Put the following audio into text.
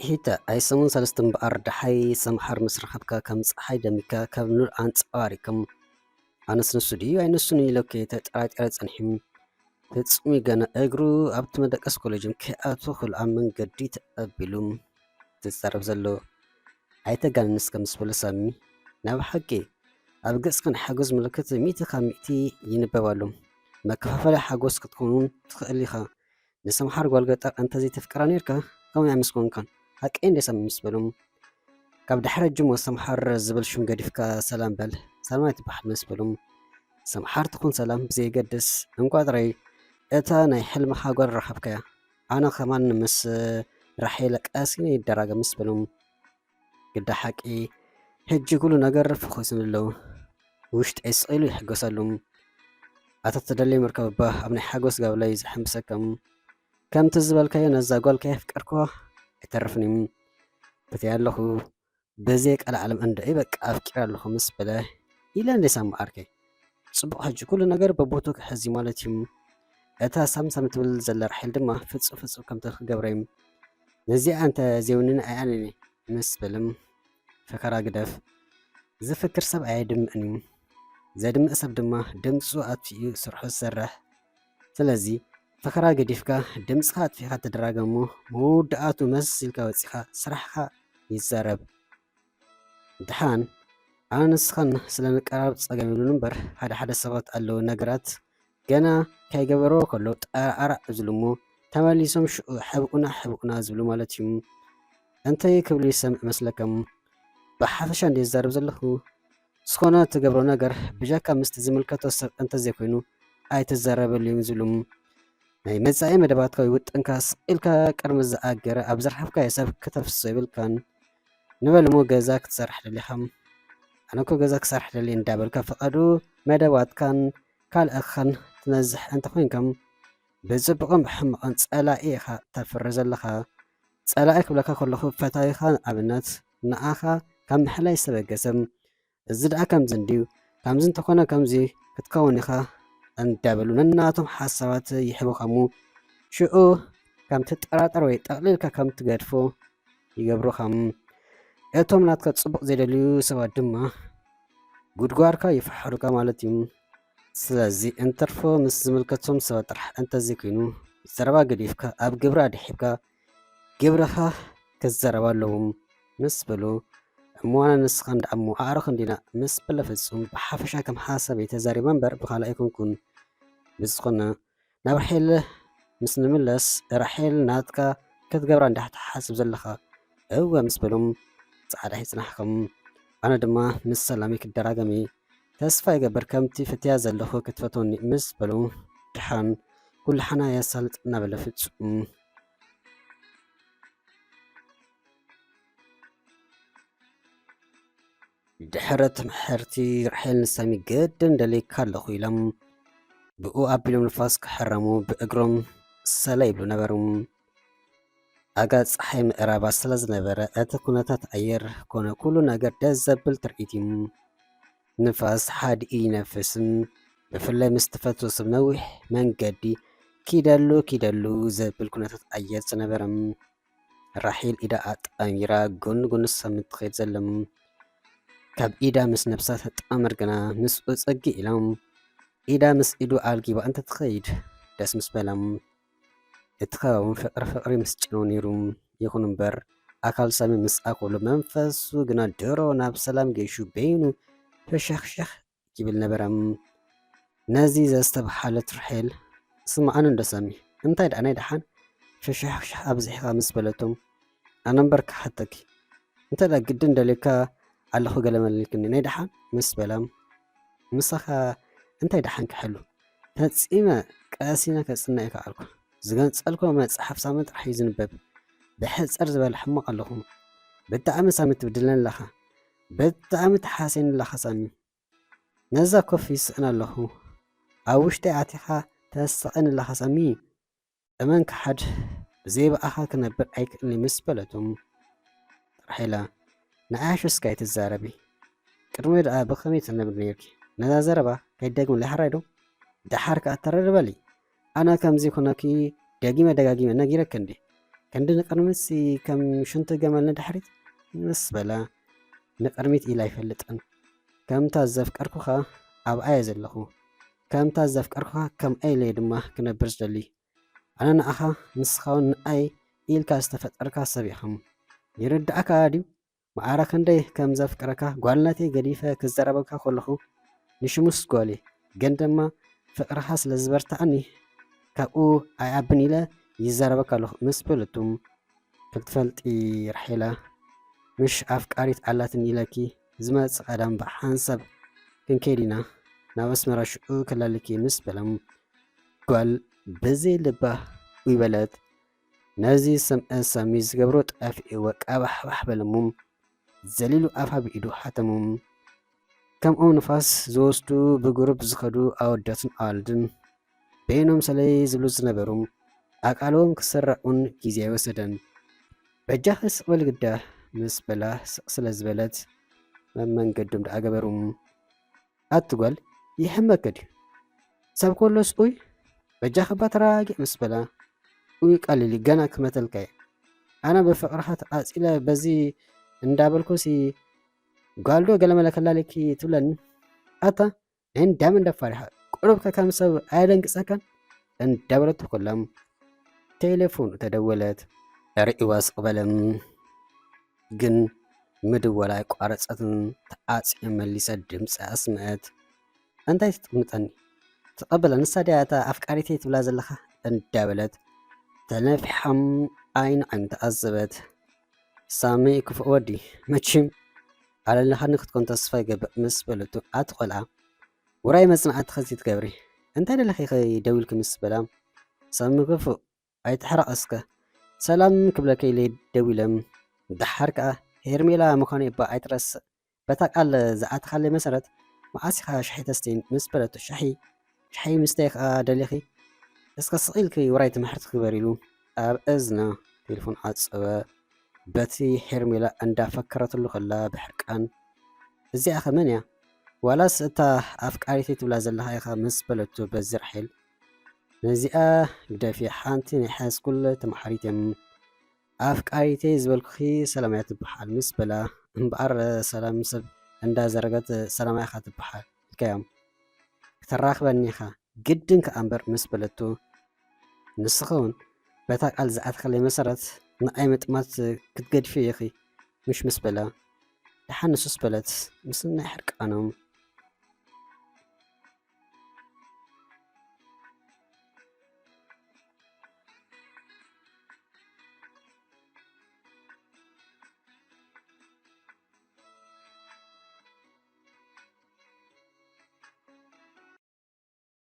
ሒተ ኣይሰሙን ሰለስተ እምበኣር ደሓይ ሰምሓር ምስ ረኸብካ ከም ጸሓይ ደሚካ ካብ ኑር ኣንጸባሪክም። ኣነስ ንሱ ድዩ ኣይንሱን ኢለኪ ተጠራጢረ ጸኒሕም። ፍጹም ገና እግሩ ኣብቲ መደቀስ ኮሌጅም ከይኣቱ ክልኣ መንገዲ ተቐቢሉ ዝዛረብ ዘሎ። ኣይተጋንንስ ከም ዝበሎ ሳሚ፣ ናብ ሓቂ ኣብ ገጽካ ናይ ሓጎስ ምልክት ሚእቲ ካብ ሚእቲ ይንበብ ኣሎ። መከፋፈሊ ሓጎስ ክትከውን ትኽእል ኢኻ። ንሰምሓር ጓል ገጠር እንተዘይተፍቅራ ነርካ ከምኡ ኣይምስኮንካን። ሓቀይ እንደ ሳሚ ምስ በሎም፣ ካብ ድሕረ ጅሞ ሰምሓር ዝብል ሽም ገዲፍካ ሰላም በል። ሰላም ኣይትበሃል ምስ በሎም፣ ሰምሓር ትኹን ሰላም ብዘየገድስ እንቋጥረይ እታ ናይ ሕልምኻ ጓል ረኸብካያ። ኣነ ከማን ምስ ራሄል ቀሲነ ይደራገ ምስ በሎም፣ ግዳ ሓቂ ሕጂ ኩሉ ነገር ፈኾሱኒ ኣለዉ። ውሽጠይ ስቕ ኢሉ ይሕገሰሉ። ኣታ ትደለይ ምርከብ እባ ኣብ ናይ ሓጎስ ጋብላ እዩ ዝሕምብሰከም። ከምቲ ዝበልካዮ ነዛ ጓል ከየፍቀርኩዋ ኣይተርፍን እዩ። ብተይ ኣለኹ፣ በዘይ ቀልዓለም እንድዒ በቃ ኣፍቂረ ኣለኹ ምስ በለ፣ ኢለ እንዴ ሳሚ ዓርከይ። ጽቡቕ፣ ሕጂ ኩሉ ነገር በቦቱ ክሕዝ እዩ ማለት እዩ። እታ ሳምሳም ትብል ዘላ ራሄል ድማ ፍጹም ፍጹም ከምቲ ክገብረ እዩ። ነዚኣ እንተ ዘይውንን ኣይኣነን እየ ምስ በልም፣ ፈኸራ ግደፍ። ዝፍክር ሰብ ኣየድምእን እዩ። ዘድምእ ሰብ ድማ ድምጹ ኣጥፊኡ ስርሑ ዝሰርሕ። ስለዚ ፈኸራ ገዲፍካ ድምጽኻ ኣጥፊእካ ትደራገሞ፣ መወዳእቱ መስ ኢልካ ወጺኻ ስራሕኻ ይዛረብ። ድሓን ኣነ ንስኻን ስለ ንቀራረብ ጸገም የብሉን እምበር፣ ሓደ ሓደ ሰባት ኣለዉ ነገራት ገና ከይገበርዎ ከለዉ ጠራዕራዕ ዝብሉ እሞ ተመሊሶም ሽዑ ሕብኡና ሕብኡና ዝብሉ ማለት እዩ። እንታይ ክብሉ ይሰምዕ መስለከም? ብሓፈሻ እንድየ ዝዛረብ ዘለኹ። ዝኾነ ትገብሮ ነገር ብጀካ ምስቲ ዝምልከቶ ሰብ እንተዘይኮይኑ ኣይትዛረበሉን ዝብሉ። ናይ መጻኢ መደባትካ ወይ ውጥንካ ስቕ ኢልካ ቅድሚ ዝኣገረ ኣብ ዝረኸብካዮ ሰብ ክተፍስሶ የብልካን። ንበል እሞ ገዛ ክትሰርሕ ደሊኻ። ኣነ እኮ ገዛ ክሰርሕ ደልየ እንዳበልካ ፍቓዱ መደባትካን ካልእኻን ትነዝሕ እንተኾይንካ ብጽቡቕን ብሕማቕን ጸላኢ ኢኻ ተፍሪ ዘለኻ። ጸላኢ ክብለካ ከለኹ ፈታዊኻ ንኣብነት ንኣኻ ካብ ምሕላይ ዝተበገሰ። እዚ ደኣ ከምዚ እንድዩ፣ ከምዚ እንተኾነ ከምዚ ክትከውን ኢኻ እንዳበሉ ነናቶም ሓሳባት ይሕቡኻ እሞ ሽዑ ከም ትጠራጠር ወይ ጠቕሊልካ ከም ትገድፎ ይገብሩኻ። እቶም ናትካ ጽቡቕ ዘይደልዩ ሰባት ድማ ጉድጓድካ ይፍሓሩካ ማለት እዩ። ስለዚ እንትርፎ ምስ ዝምልከቶም ሰባት ጥራሕ እንተዘይኮይኑ ዘረባ ገዲፍካ ኣብ ግብሪ ኣድሒብካ ግብርኻ ክዘረቡ ኣለዎም ምስ በሉ፣ እሞ ኣነ ንስኻ እንዳ እሞ ኣዕሩኽ እንዲና ምስ በለ ፍጹም ብሓፈሻ ከም ሓሳብ እየ ተዛሪበ እምበር ብኻልእ ኣይኮንኩን። ብዝኾነ ናብ ራሄል ምስ ንምለስ፣ ራሄል ናትካ ክትገብራ እንዳ ትሓስብ ዘለኻ እወ ምስ በሎም ጻዕዳ ይጽናሕኩም። ኣነ ድማ ምስ ሰላመይ ክደራገም እየ። ተስፋ ይገብር ከምቲ ፈትያ ዘለኹ ክትፈትወኒ ምስ በሉ ድሓን ኩሉ ሓና የሳልጥ እናበለ ፍጹም ድሕሪ ትምሕርቲ ራሄል ንሳሚ ግድን ደልየካ ኣለኹ ኢሎም ብኡ ኣቢሎም ንፋስ ክሕረሙ ብእግሮም ሰለ ይብሉ ነበሩ። ኣጋ ጸሓይ ምዕራባ ስለ ዝነበረ እቲ ኩነታት ኣየር ኮነ ኩሉ ነገር ደስ ዘብል ትርኢት እዩ። ንፋስ ሓዲ ይነፍስን ብፍላይ ምስ ትፈትዎ ሰብ ነዊሕ መንገዲ ኪደሉ ኪደሉ ዘብል ኩነታት ኣየር ዝነበረ። ራሄል ኢዳ ኣጣሚራ ጎኒ ጎኒ ሳሚ ትኸይድ ዘላ። ካብ ኢዳ ምስ ነብሳ ተጣመር ግና ምስኡ ጽግዕ ኢላ ኢዳ ምስ ኢዱ ኣልጊባ እንተ ትኸይድ ደስ ምስ በላ። እቲ ከባቢ እውን ፍቕሪ ፍቕሪ ምስ ጨነው ነይሩ። ይኹን እምበር ኣካል ሳሚ ምስ ኣኮሎ መንፈሱ ግና ድሮ ናብ ሰላም ገይሹ በይኑ ፈሸኽሸኽ ይብል ነበረ። ነዚ ዘስተብሃለት ራሄል ስምዓኒ እንዶ ሳሚ እንታይ ደኣ ናይ ደሓን ፈሸኽሸኽ ኣብዚሕኻ ምስ በለቶ ኣነ እምበር ክሓተኪ እንታይ ደኣ ግድን ደልየካ ኣለኹ ገለ መለ ኢልክኒ ናይ ደሓን ምስ በላ ምሳኻ እንታይ ደሓን ክሕሉ ፈጺመ ቀሲነ ከጽንዕ ኣይከኣልኩ ዝገንጸልኩ መጽሓፍ ሳሚ ጥራሕ እዩ ዝንበብ ብሕጽር ዝበለ ሕማቕ ኣለኹ ብጣዕሚ ሳሚ ትብድለኒ ኣለኻ ብጣዕሚ ትሓስየኒ ኣለኻ ሳሚ ነዛ ኮፍ ይስእን ኣለኹ ኣብ ውሽጠይ ኣቲኻ ተስቕን ኣለኻ ሳሚ እመን ክሓድ ብዘይ ብኣኻ ክነብር ኣይክእልኒ ምስ በለቶም ራሄላ ንዓያሽ እስከ ኣይትዛረቢ ቅድሚ ደኣ ብኸመይ ትነብሪ ነርኪ ነዛ ዘረባ ከይደግምለይ ሓራይ ዶ ደሓር ከኣ ተረድበሊ ኣነ ከምዚ ኩነኪ ደጊመ ደጋጊመ ነጊረኪ እንዴ ክንዲ ንቕድሚትሲ ከም ሽንቲ ገመል ንድሕሪት ምስ በላ፣ ንቕድሚት ኢላ ኣይፈልጥን። ከምታ ዘፍቀርኩኻ ኣብኣ እየ ዘለኹ። ከምታ ዘፍቀርኩኻ ከምኣ ኢለ እየ ድማ ክነብር ዝደሊ። ኣነ ንኣኻ፣ ንስኻ እውን ንኣይ ኢልካ ዝተፈጠርካ ሰብ ኢኹም። ይርድኣካ ድዩ? ማዕረ ክንደይ ከም ዘፍቅረካ ጓልነተይ ገዲፈ ክዛረበካ ከለኹ፣ ንሽሙስ ጓል እየ፣ ግን ድማ ፍቕርኻ ስለ ዝበርትዓኒ ካብኡ ኣይዓብን ኢለ ይዛረበካ ኣለኹ ምስ በለቱ፣ ክትፈልጢ ራሄላ፣ ምሽ ኣፍቃሪት ኣላትኒ ኢለኪ፣ ዝመጽእ ቀዳም ብሓንሳብ ክንከይድ ኢና፣ ናብ ኣስመራ ሽዑ ከላልየኪ ምስ በላ፣ ጓል ብዘይ ልባ ውይ በለት። ነዚ ዝሰምዐ ሳሚ ዝገብሮ ጠፊእዎ ቀባሕባሕ በለ እሞ ዘሊሉ ኣፋ ብኢዱ ሓተሞ። ከምኦም ንፋስ ዝወስዱ ብግሩፕ ዝኸዱ ኣወዳትን ኣዋልድን በይኖም ሰለይ ዝብሉ ዝነበሩ ኣቃልቦም ክስራዑን ግዜ ኣይወሰደን። በጃኺ ስቕ በሊ ግዳ ምስ በላ ስቕ ስለ ዝበለት መመንገዶም ደኣ ገበሩ። ኣቲ ጓል ይሕመኪ ድዩ? ሰብ ኮሎስ ኡይ በጃኺ እባ ተረጋጊዕ ምስ በላ ኡይ ቀሊል እዩ ገና ክመተልካ እየ። ኣነ ብፍቕርኻ ተቓጺለ በዚ እንዳበልኩሲ ጓል ዶ ገለመለ ከላልየኪ ትብለኒ? ኣታ እንዳ መን ደፋር ኢኻ? ቁሩብከ ከም ሰብ ኣየደንግጸካን? እንዳበለቶ ከላ ቴሌፎኑ ተደወለት። ርእይዋ ስቕ በለ። ግን ምድዋል ኣቋረጸትን ተዓጽየ መሊሰ ድምጺ ኣስምዐት። እንታይ ትጥምጠኒ? ተቐበላ፣ ንሳ ድያ እታ ኣፍቃሪተይ ትብላ ዘለኻ? እንዳበለት ተነፊሓ ዓይኒ ዓይኑ ተዓዘበት። ሳሚ ክፉእ ወዲ፣ መቸም ኣለለኻኒ ክትኮን ተስፋ ይገብር ምስ በለቱ፣ ኣቲ ቆልዓ ውራይ መጽናዕትኺ ዘይትገብሪ እንታይ ደለኺ ኢኺ ደዊልኪ ምስ በላ፣ ሳሚ ክፉእ ኣይትሕረቕ እስከ ሰላም ክብለኪ ኢለ ደዊለ፣ ደሓር ከኣ ሄርሜላ ምዃነይ እባ ኣይትረስዕ፣ በታ ቃል ዝኣተኻለይ መሰረት መዓስ ኢኻ ሻሂ ተስትይን ምስ በለቶ፣ ሻሂ ሻሂ ምስተይ ከኣ ደሊኺ እስከ ስቕ ኢልኪ ውራይ ትምሕርቲ ክግበር ኢሉ ኣብ እዝና ቴሌፎን ዓጸወ። በቲ ሄርሜላ እንዳፈከረትሉ ከላ ብሕርቃን፣ እዚኣ ኸ መን እያ? ዋላስ እታ ኣፍቃሪተይ ትብላ ዘለኻ ኢኻ ምስ በለቶ በዚ ራሄል፣ ነዚኣ ግደፊ፣ ሓንቲ ናይ ሃይስኩል ተምሃሪት እየ። ኣፍቃሪተይ ዝበልኩኺ ሰላም እያ ትበሃል ምስ በላ፣ እምበኣር ሰላም ሰብ እንዳዘረገት ሰላም ኢኻ ትበሃል ኢልካዮም። ክተራኽበኒ ኢኻ ግድን ከኣ እምበር ምስ በለቶ፣ ንስኺ እውን በታ ቃል ዝኣትኻለይ መሰረት ንኣይ ምጥማት ክትገድፊ ኢኺ ምሽ ምስ በላ፣ ደሓን ንሱስ በለት ምስ ናይ ሕርቃኖም